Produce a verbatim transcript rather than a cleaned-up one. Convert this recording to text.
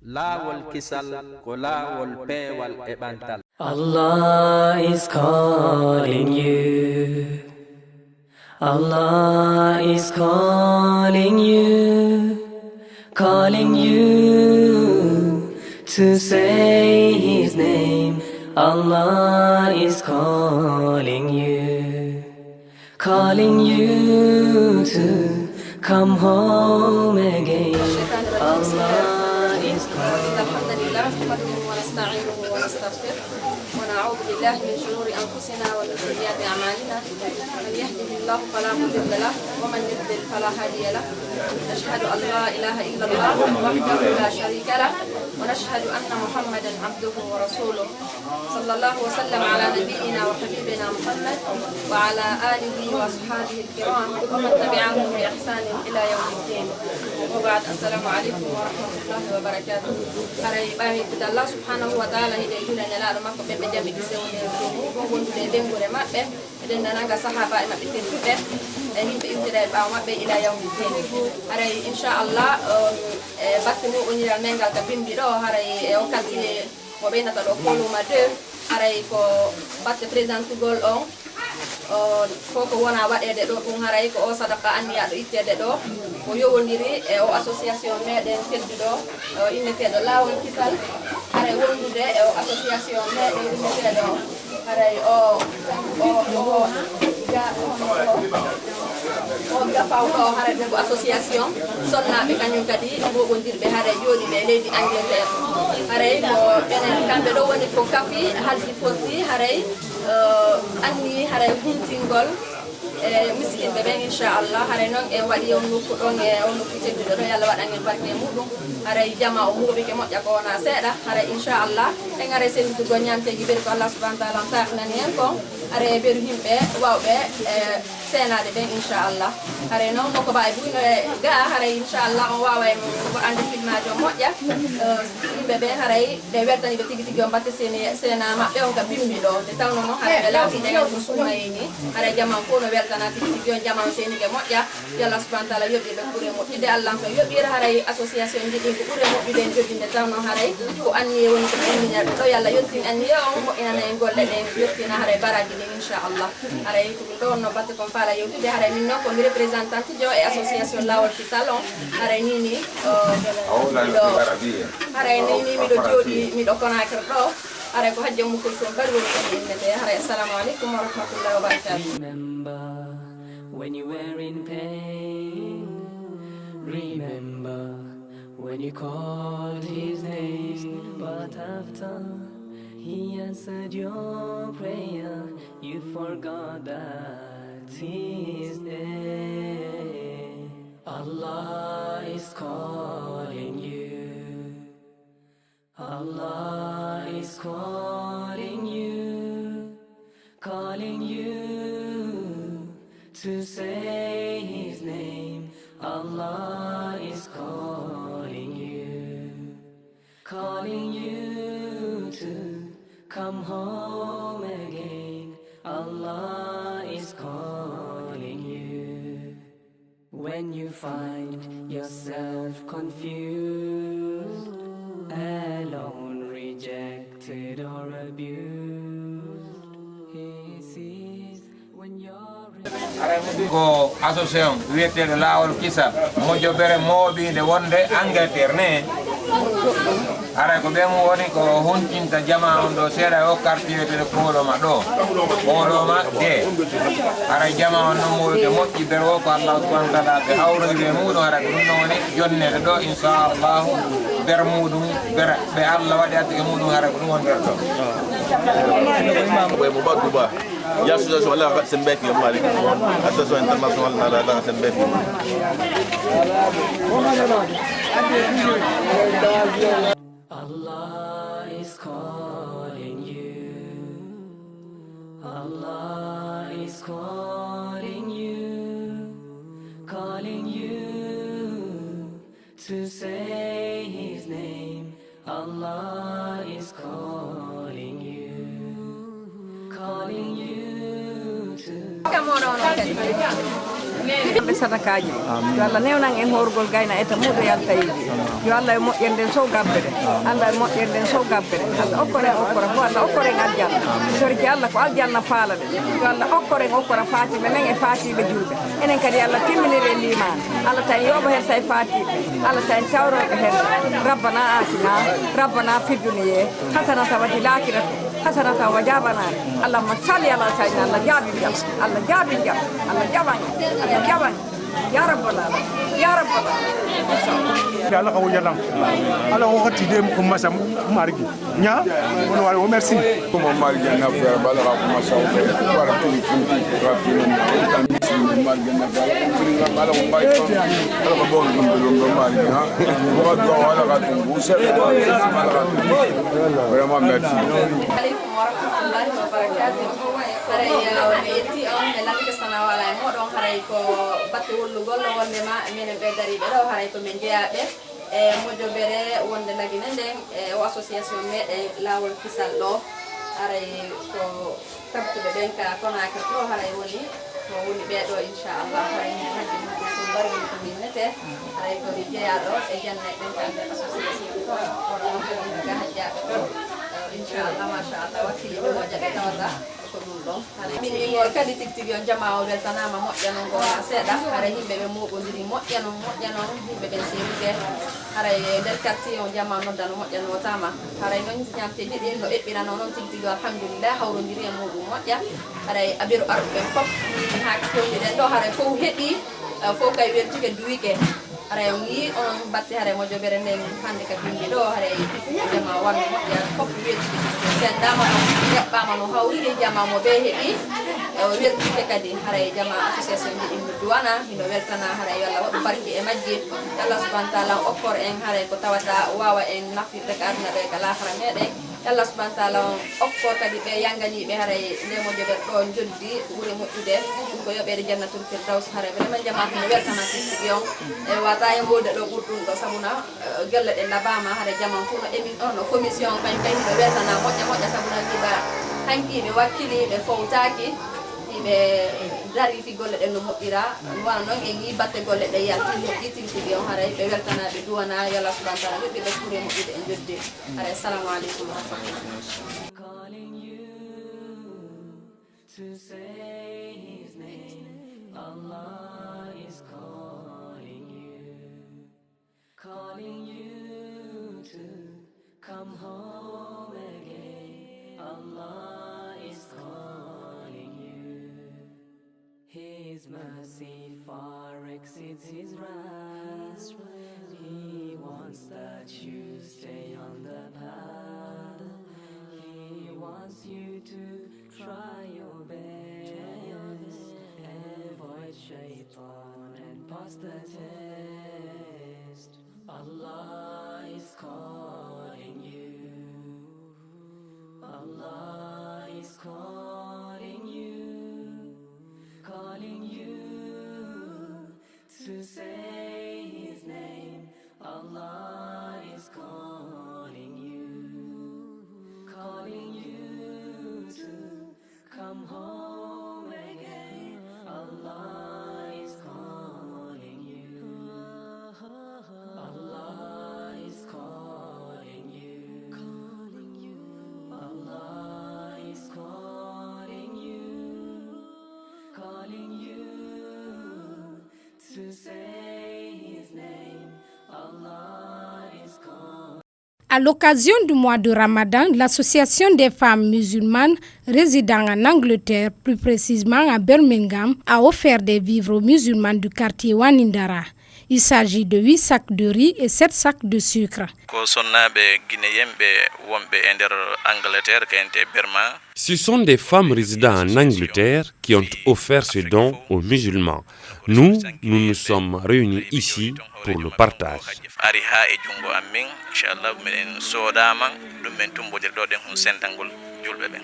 Laawol kisal ko laawol peewal e ɓantal. Allah is calling you. Allah is calling you, calling you to say his name. Allah is calling you, calling you to come home again. الشيطان الرجيم. بسم الله الرحمن الرحيم. إن الحمد لله نحمده ونستعينه ونستغفره ونعوذ بالله من شرور أنفسنا ومن سيئات أعمالنا. من يهده الله فلا مضل له ومن يضلل فلا هادي له. نشهد أن لا إله إلا الله وحده لا شريك له ونشهد أن محمدا عبده ورسوله. صلى الله وسلم على نبينا وحبيبنا محمد وعلى آله وأصحابه الكرام ومن تبعهم بإحسان إلى يوم الدين. وبعد، السلام عليكم ورحمة الله وبركاته. Haray ɓay yettude Allah subhanahu wa ta'ala, hiɗen juula e Nelaaɗo makko ɓen ɓe jami ɗi sewne e dow muɗum, wondude e ɓeynguure maɓɓe, e denndaangal sahaabaaɓe maɓɓe tedduɓe, e yimɓe iwtida e ɓaawo maɓɓe ila yawmi ddin. Haray, inchallah, on, e batte muɓɓoniral men ngal ka Bimbi ɗo, haray e on kaltine mo ɓeynata ɗo Koloma deux, haray ko batte présentugol on, o, ko ko wona waɗeede ɗo ɗum, haray ko o sadaka anniyaaɗo itteede ɗo, ko yowondiri e o association meɗen tedduɗo, o inneteeɗo Laawol Kisal, haray wondude e o association meɗen inneteeɗo, haray o, o, o, ga, o, o, o gafaw ɗo, haray ɗum ko association sonnaaɓe kañum kadi mooɓondirɓe, haray jooɗiiɓe e leydi Angleterre. Haray ko enen kamɓe ɗo woni ko kafi, haldi fotti, haray, eh, anni, haray huntingol e miskinɓe ɓen, inchallah. Haray non en waɗi on nokku ɗon e on nokku tedduɗo ɗo, yo Allah waɗan en barke e muɗum. Haray jama o mooɓike moƴƴa ko wona seeɗa. Haray inchallah en aray senditugol ñaamteeji ɓeɗe ko Allah subhanahu wa ta'ala on taafinani en kon. Haray e ɓeɗu yimɓe wawɓe, e, seenaade ɓen, inchallah. Haray non mo ko ba e buyno e ga, haray inchallah on wawa en waɗande filmaaji on moƴƴa. Eh, yimɓe ɓen haray ɓe weltani ɓe tigi tigi on batte seeni-, seena maɓɓe on ka Bimbi ɗo. Nde tawno non haray ɓe laati ɓe en ko summayini. Haray jaman fof no weltana tigi tigi on, jaman seeni ɓe moƴƴa. Yo Allah subhanahu wa ta'ala yoɓir ɓe ɓure moƴƴude. Allah on ko yoɓir haray association ji ɗin ko ɓure moƴƴude en jogii nde tawno haray ko anniye woni ko ɓe anniya ɓe ɗo. Yo Allah yottin anniye on, moƴƴinana en golle ɗen, yottina haray baraji ɗin, inchallah. Haray ko ɗo wonno batte kon faala yewtude. Haray min non ko mi représentante jo e association Laawol Kisal on. Haray ni ni, o, miɗo, haray ni ni miɗo jooɗi, miɗo Conakry ɗo. Haray ko Hajja Ummul Kulsum Bari woni ko mi innete. Haray assalamu aleykum wa rahmatullahi wa barakatuh. Remember when you were in pain. Remember when you called his name, but after he answered your prayer, you forgot that he is there. Allah is calling you. Allah is calling you, calling you to say his name. Allah is calling you, calling you to come home again. Allah is calling you. When you find yourself confused, alone, rejected or abused, he sees when you're in ko association wiyeteeɗo Laawol Kisal, mojobere mooɓiinde wonde Angleterre ne. Haray ko ɓen woni ko huntinta jama on ɗo seeɗa e o quartier wiyeteeɗo Koloma ɗo. Koloma de. Haray jama on non mo wi'ete moƴƴi ber o ko Allah subhanahu wa ta'ala ɓe hawroyde e muɗum, haray ko ɗum ɗon woni jonnede ɗo, inchallahu, ber muɗum, ber ɓe Allah waɗi addike muɗum, haray ko ɗum woni nder ɗo. Ɓe mo baddu ba. Ya association Allah ka sembe fi mali. Association international na la ka sembe fi. Allah is calling you. Allah is calling you. Calling you to say his name. Allah is calling you. Calling you to Ɓe sadakaaji ɗin. Yo Allah newnan en hoorugol gayna e ta muudo yalta yiɗi. Yo Allah e moƴƴere nden sow gabbere. Allah e moƴƴere nden sow gabbere. Allah okkor en okkora fof. Allah okkor en aljanna. Torki Allah ko aljanna faalaɗen. Yo Allah okkor en okkora faatiiɓe men e faatiiɓe julɓe. Enen kadi Allah timminir en liimaan. Allah tan yooɓo hersa e faatiiɓe. Allah tan tawroɓe hersa. Rabbana atina. Rabbana fid dunya. Hasanatan wa fil akhirati. Hasanatan wa jabana. Allahumma salli ala sayyidina. Allah jaabin jam. Allah jaabin jam. Allah jaban. Allah jaban. Ya rabbal alamin. Ya rabbal alamin. Inshallah. Ya Allah ka wo yalan. Allah wo hatti de ko masam margi. Nya? Wono wala wo merci. Ko mo margi na fere bala ka ko masam. Wala ko ni fu ko ka fi ni. Margi na fere. Ala ko bon dum dum do margi ha. Ko do wala ka dum. Vraiment merci. Aleykum wa rahmatullahi wa barakatuh. Haray, eh, mi yetti on, mi landike sana wala e moɗon. Haray ko batte wollugol no wonde ma, minen ɓe dariɓe ɗo, haray ko min jeyaɓe e mojobere wonde lagine nden, e o association meɗen Laawol Kisal ɗo. Haray ko tabtuɓe ɓen ka Conakry ɗo, haray woni ko woni ɓee ɗo, inchallah. Haray min hajji mun ko sun bari woni ko min nete. Haray ko mi jeyaaɗo e jannayɓe ɓen ka nder association ɗo. Kono on ko min ka hajjaaɓe ɗo. Inchallah, machallah, wakkiliiɓe moƴƴa ɓe tawata ko ɗum ɗon. Haray min wi'ugol kadi tigi tigi on jamaa o weltanaama, moƴƴa non ko wona seeɗa. Haray yimɓe ɓe mooɓondiri, moƴƴa non, moƴƴa non, yimɓe ɓen seerude. Haray e nder quartier on jamaa noddano moƴƴa nootaama. Haray non ñamteeji ɗin no eɓɓirano non tigi tigi, alhamdulillah, hawrondiri e muɗum moƴƴa. Haray abiru arɓe ɓen fof, min haa ko fewni ɗen ɗo, haray fof heɓi, eh, fof kay weltike, duwike. Haray on yii onon batte haray mojobere nden hannde ka bimbi ɗo, haray jamaa wanno moƴƴa, fof weltike. Sendaama no, eɓɓaama no hawriri, jamaa mo ɓe heɓi, eh, weltike kadi. Haray jamaa association ji ɗin no duwana, hino weltana, haray yo Allah waɗu barke e majji. Allah subhanahu wa taala okkor en haray ko tawata waawa en nafirde ka aduna ɗo e ka laakara meɗen. Yo Allah subhanahu wa taala on okkor kadi ɓe yanganiiɓe haray nde mo joɓer ɗo joddi ɓure moƴƴude. Ɗum ko yoɓeede jannatul firdaws. Haray vraiment jamaa no weltana tigi tigi on. E wata en wonde ɗo ɓurɗum ɗo sabuna, eh, golle ɗen labaama haray jamaa fof no emin ɗon no commission kañ kañ no weltana moƴƴa moƴƴa sabuna jiiɓa hanki ɓe wakkili ɓe fowtaaki. Hiɓe dari fi golle ɗen no moƴƴira. Wano non en yii batte golle ɗe yalti moƴƴi tigi tigi on haray ɓe weltana ɓe duwana yo Allah subhanahu wa taala yoɓɓi ɓe ɓure moƴƴude e joddi. Haray, assalamu alaikum wa rahmatullah. Calling you to say his name. Allah is calling you. Calling you to come home again. Allah is calling you. His mercy far exceeds his wrath. He wants that you stay on the path. He wants you to try your best. Avoid shaitan and pass the test. Allah is calling you. Allah is calling you, calling you to say his name. Allah is calling you, calling you to come home again. Allah is calling you. Allah is calling you. Calling you. Allah is calling you. Calling you to say his name. Allah is calling. À l'occasion du mois de Ramadan, l'Association des femmes musulmanes résidant en Angleterre, plus précisément à Birmingham, a offert des vivres aux musulmans du quartier Wanindara. Il s'agit de huit sacs de riz et sept sacs de sucre. Ko sonnaaɓe Guinéen ɓe wonɓe e nder Angleterre, ka ente Birma. Ce sont des femmes résidant en Angleterre qui ont offert ce don aux musulmans. Nous, nous nous sommes réunis ici pour le partage. Ari haa e junngo am min, inchallah, miɗen soodaama ɗum, men tumbodiri ɗo ɗen hun sendangol julɓe ɓen.